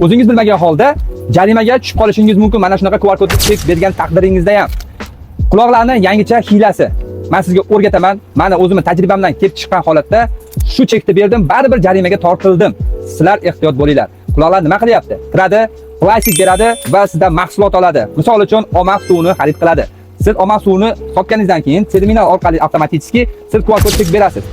O'zingiz bilmagan holda jarimaga tushib qolishingiz mumkin mana shunaqa QR kodni chek bergan taqdiringizda ham. Quloqlarni yangicha hiylasi. Men sizga o'rgataman. Mani o'zimni tajribamdan kelib chiqqan holatda shu chekni berdim, baribir jarimaga tortildim. Sizlar ehtiyot bo'linglar. Quloqlar nima qilyapti? Kiradi, plastik beradi va sizdan mahsulot oladi. Misol uchun, omaq suvini xarid qiladi. Siz omaq suvini sotganingizdan keyin terminal orqali avtomatik siz QR kod chek berasiz.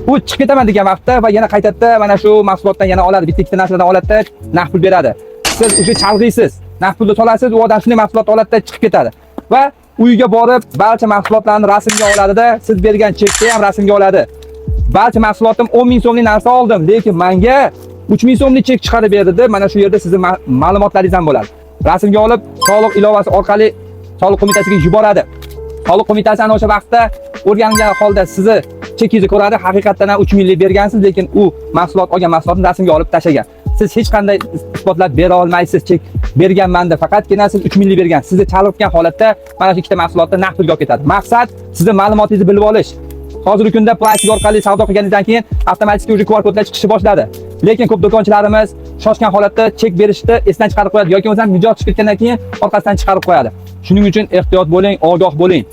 U chiqib ketaman degan vaqtda va yana qaytadida mana shu mahsulotdan yana oladi, bitta ikkita narsadan oladida naqd pul beradi. Siz o'sha chalg'iysiz, naqd pulni solasiz, u odam shunday mahsulot oladida chiqib ketadi. Va uyga borib barcha mahsulotlarni rasmga oladida, siz bergan chekni ham rasmga oladi. Barcha mahsulotim 10 ming so'mlik narsa oldim, lekin menga 3 ming so'mlik chek chiqarib berdi deb mana shu yerda sizni ma'lumotlaringiz ham bo'ladi. Rasmga olib, soliq ilovasi orqali soliq qo'mitasiga yuboradi. Soliq qo'mitasi ana o'sha vaqtda o'rgangan holda sizni chekingizni ko'radi, haqiqatdan ham 3 minglik bergansiz, lekin u mahsulot olgan mahsulotni rasmga olib tashlagan. Siz hech qanday isbotlab bera olmaysiz, chek berganman deb, faqatgina siz 3 minglik bergan. Sizni chalg'itgan holatda mana shu ikkita mahsulotni naqd pulga olib ketadi. Maqsad sizni ma'lumotingizni bilib olish. Hozirgi kunda plastik orqali savdo qilganingizdan keyin avtomatik уже QR kodlar chiqishni boshladi. Lekin ko'p do'konchilarimiz shoshgan holatda chek berishni esdan chiqarib qo'yadi yoki bo'lmasam mijoz chiqib ketgandan keyin orqasidan chiqarib qo'yadi. Shuning uchun ehtiyot bo'ling, ogoh bo'ling.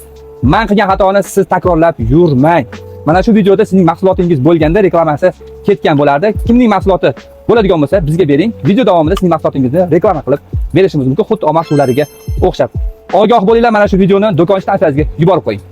Men qilgan xatoni siz takrorlab yurmang. Mana shu videoda sizning mahsulotingiz bo'lganda reklamasi ketgan bo'lardi. Kimning mahsuloti bo'ladigan bo'lsa, bizga bering. Video davomida sizning mahsulotingizni reklama qilib berishimiz mumkin, xuddi omaq suvlariga o'xshab. Ogoh bo'linglar, mana shu videoni do'konchi tanishlaringizga yuborib qo'ying.